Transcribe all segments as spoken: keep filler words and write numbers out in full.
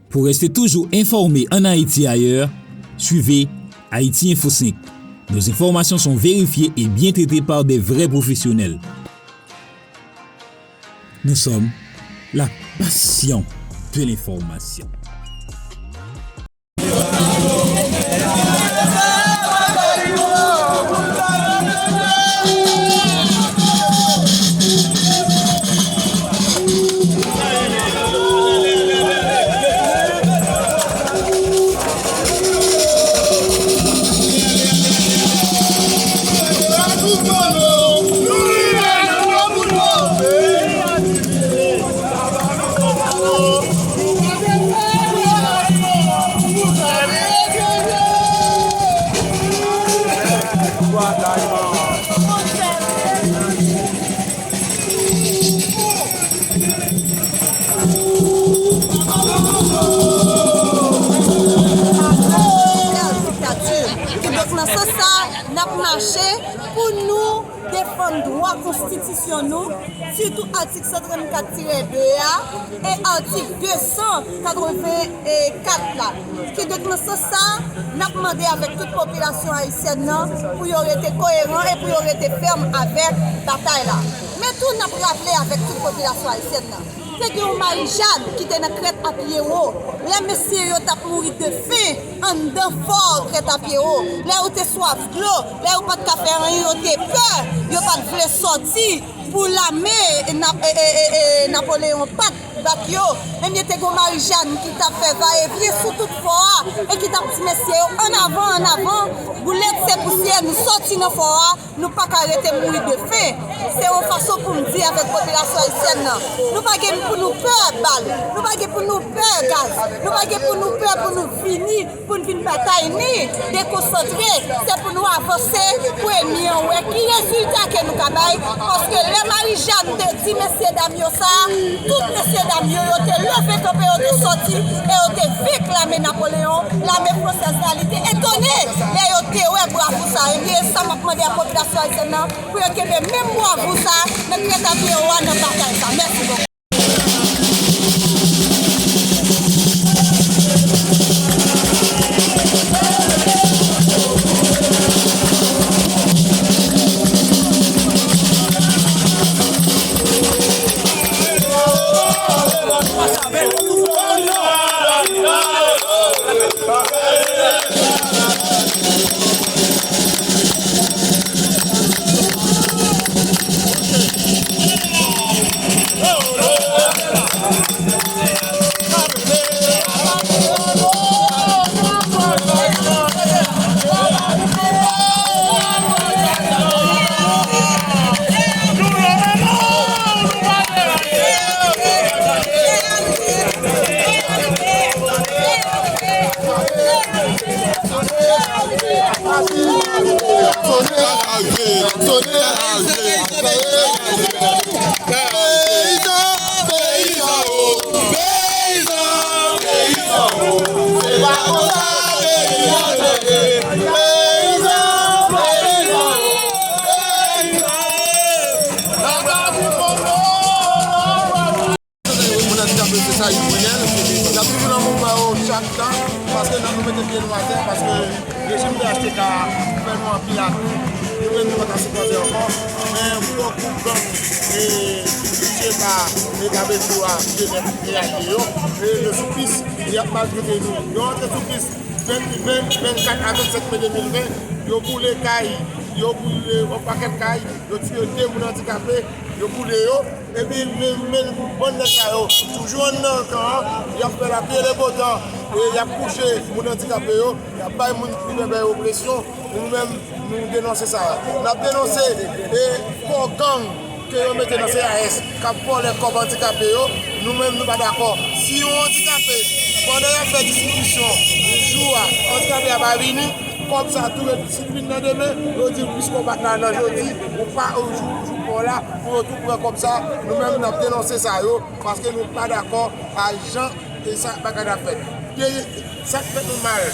Pour rester toujours informé en Haïti et ailleurs, suivez Haïti Info cinq. Nos informations sont vérifiées et bien traitées par des vrais professionnels. Nous sommes la passion de l'information. Kidonk, nan sans sa, n ap mache pou nou defann dwa konstitisyon nou, sitou atik san trannkat tire de a e atik de san katrevenkat la. Kidonk, nan sans sa, n ap mande avèk tout popilasyon ayisyèn nan pou yo rete koyeran e pou yo rete fèm avèk batay la. Men tou, n ap raple avèk tout popilasyon ayisyèn nan, te gen yon Marijàn ki te nan Krèt a Pyewo. Lè mesye yo t ap mouri de fen anndan fò Krèt a Pyewo, lè yo te swaf dlo, lè yo pa t ka fè anyen, yo te pè, yo pa t vle sòti pou lame Nap-, e, e, e, e, Napoleyon pa t bat yo. Ebyen, te gen yon Marijàn ki t ap fè vayevyen sou tout fò a e ki t ap di mesye yo, ann avan, ann avan, boulèt se pousyè, nou sòti nan fò a. Nou pa ka rete mouri de fen. Se yon fason pou m di avèk popilasyon ayisyèn nan. Nou pa gen pou nou pè bal. Nou pa gen pou nou pè gaz. Nou pa gen pou nou pè pou nou vini, pou n vin batay ni dekonsantre. Se pou nou avanse, pou enmi an wè ki rezilta ke nou ka bay. Paske lè Marijàn te di mesye dam yo sa, tout mesye dam yo, yo te leve kanpe, yo te sòti, e yo te venk lame Napoleyon, lame fransèz la. Li te etone lè yo te wè bravou sa. Ebyen, sa m ap mande a popilasyon ayisyèn nan, pou yo kenbe menm bravou sa nan Krèt a Pyewo a, nan batay sa. Mèsi bokou. Peyizan, peyizan, o, peyizan, peyizan, o, se pa konsa peyi an te ye. Peyizan, peyizan, o, peyizan, o, peyizan, o. Moun andikape, se sa yo konnen. Y ap toujou nan mouvman yo chak tan, paske nan nou mete pye nou atè, paske rejim P H T K a fè nou anpil abui, nou menm nou pa ka sipòte ankò. Men pou yon gwoup gang, e, dirije pa, e, Kabedjou a, ki te nèk e alye yo, e, yo sou pis, y ap maltrete nou. Yo antre sou pis ven, ven, vennkat a vennsenk me de mil ven, yo boule kay, yo boule yon pakèt kay, yo tiye de moun andikape, yo boule yo. Epi men, men bann nèg sa yo toujou anndan kan an, y ap fè lapli e le bo tan, e y ap kouche moun andikape yo, y ap bay moun ki bèbè yo presyon. Nou menm, nou denonse sa. N ap denonse, e, kò gang ke yo mete nan C A S k ap vòlè kòb andikape yo. Nou menm, nou pa dakò. Si yon andikape, pandan y ap fè distribisyon jou a, andikape a pa vini, kòb sa tou ret sipin nan demen, yo di piske w pa t la nan jodi, ou pa, ou jou, jou pa w la, pou yo tou pran kòb sa. Nou menm, n ap denonse sa yo, paske nou pa dakò a jan e sa bagay la fèt. Gen sa k fèt nou mal.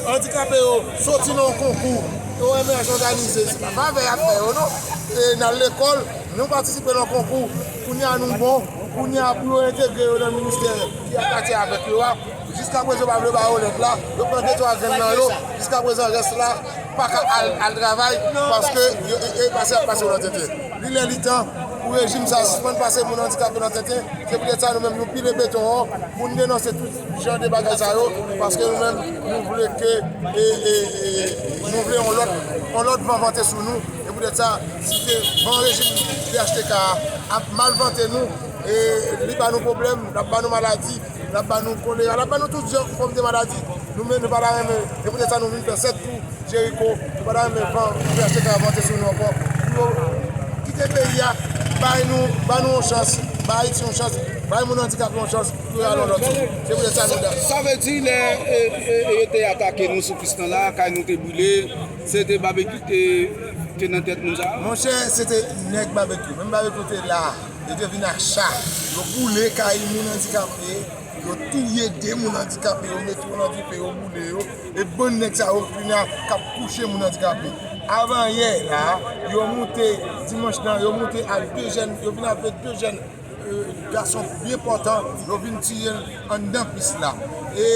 Andikape yo soti nan yon konkou, O M H òganize, se pa favè y ap fè yo, non. E nan lekòl, nou patisipe nan konkou, kounye a nou bon, Kounye a, pou yo entegre yo nan ministè ki atake avèk yo a, jiskaprezan yo pa vle ba yo lèt la, yo pran de twa grenn nan yo, jiskaprezan rès la pa ka al, al travay, paske yo, e, e pase ap pase yo nan tenten. Li lè li tan pou rejim sa a sispann pase moun andikape nan tenten. Se poutèt sa nou menm nou pile beton an, pou n denonse tout jan de bagay sa yo, paske nou menm nou vle ke, e, e, e, nou vle yon lòt, yon lòt van vante sou nou. E poutèt sa, si se van rejim P H T K a ap mal vante nou, e li ba nou pwoblèm, l ap ba nou maladi, l ap ba nou kolera, l ap ba nou tout jan fòm de maladi. Nou menm nou pa ta renmen, e poutèt sa nou vin fè sèt kou Jeriko, nou pa ta renmen van P H T K a vante sou nou ankò. Pou yo kite peyi a, bay nou, ba nou yon chans, ba Ayiti yon chans, bay moun andikape yon chans, pou yo al yon lòt kote. Se poutèt sa nou la. Sa vle di lè, e, e, e, yo te atake nou sou pis lan la, kay nou te brile, se te Babekyou ki te, te nan tèt moun sa a? Monchè, se te nèg Babekyou. Menm Babekyou te la, yo te vin a cha, yo boule kay moun andikape, yo touye de moun andikape, yo mete yo nan dife, yo boule yo. E bann nèg sa yo kounye a k ap kouche moun andikape. Avanyè la, yo moute dimanch lan, yo moute ak de jèn, yo vin avèk de jèn, e, gason byen pòtan, yo vin tiye l anndan pis la. E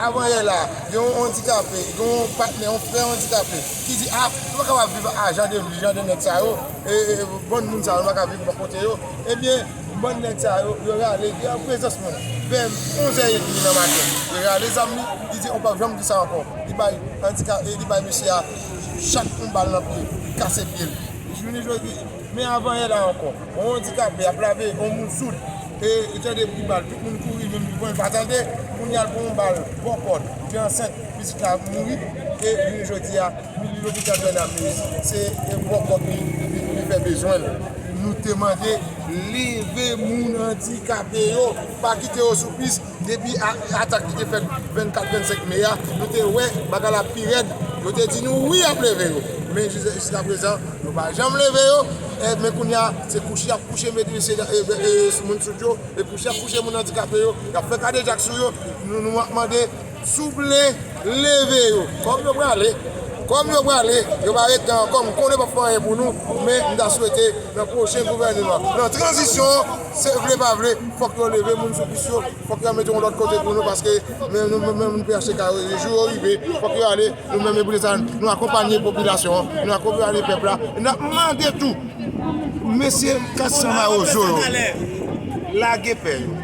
avanyè la, gen yon andikape, gen yon patnè, yon frè andikape, ki di, a, nou pa kapab viv a jan de vi, jan de nèg sa yo, e, e, bann moun sa yo, nou pa ka viv bò kote yo. Ebyen, bann nèg sa yo, yo rale, gen an prezans moun, vè onz è edmi nan maten, yo rale zam li, li di, on p ap janm di sa ankò. Li bay andika-, e, li bay mesye a chak yon bal nan pye, li kase pye l. Jounen jodi, men avanyè la ankò, yon andikape ap lave, yon moun soud, e, li tande bri bal, tout moun kouri, menm li pran, li pa tande, kounye a l pran yon bal, bò kò l, li te ansent, pitit la mouri, e jounen jodi a, li lopital Bènam, se, e, bò kò l li, li, li fè bezwen l. Nou te mande leve moun andikape yo, pa kite yo sou pis. Depi a-, atak ki te fèt vennkat, vennsenk me a, nou te wè bagay la pi rèd. Yo te di nou wi, y ap leve yo. Men jis-, jiskaprezan, yo pa janm leve yo. E, men kounye a, se kouche y ap kouche medisyen, e, e, e, moun soud yo, e kouche y ap kouche moun andikape yo, y ap fè kadejak sou yo. Nou, nou ap mande, souple, leve yo. Kòm yo prale, kòm yo prale, yo pa rete ankò. M konnen p ap fè anyen pou nou, men m ta swete nan pwochen gouvèneman, nan tranzisyon an, se vle pa vle, fòk yo leve moun sou pis yo, fòk yo mete yon lòt kote pou nou, paske men nou, men, men moun P H T K yo, jou yo rive, fòk yo ale. Nou menm, e poutèt sa, nou akonpanye popilasyon an, nou akonpanye pèp la, n ap mande tou, mesye Kassan Mawozo yo, lage pè yo,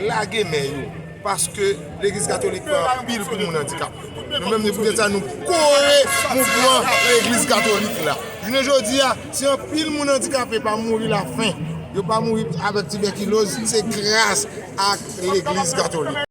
lage mè yo, paske legliz katolik fè anpil pou moun andikape. Nou menm, e poutèt sa, nou kore mouvman legliz katolik la. Jounen jodi a, si anpil moun andikape pa mouri lafen, yo pa mouri avèk tibèkiloz, se gras ak legliz katolik.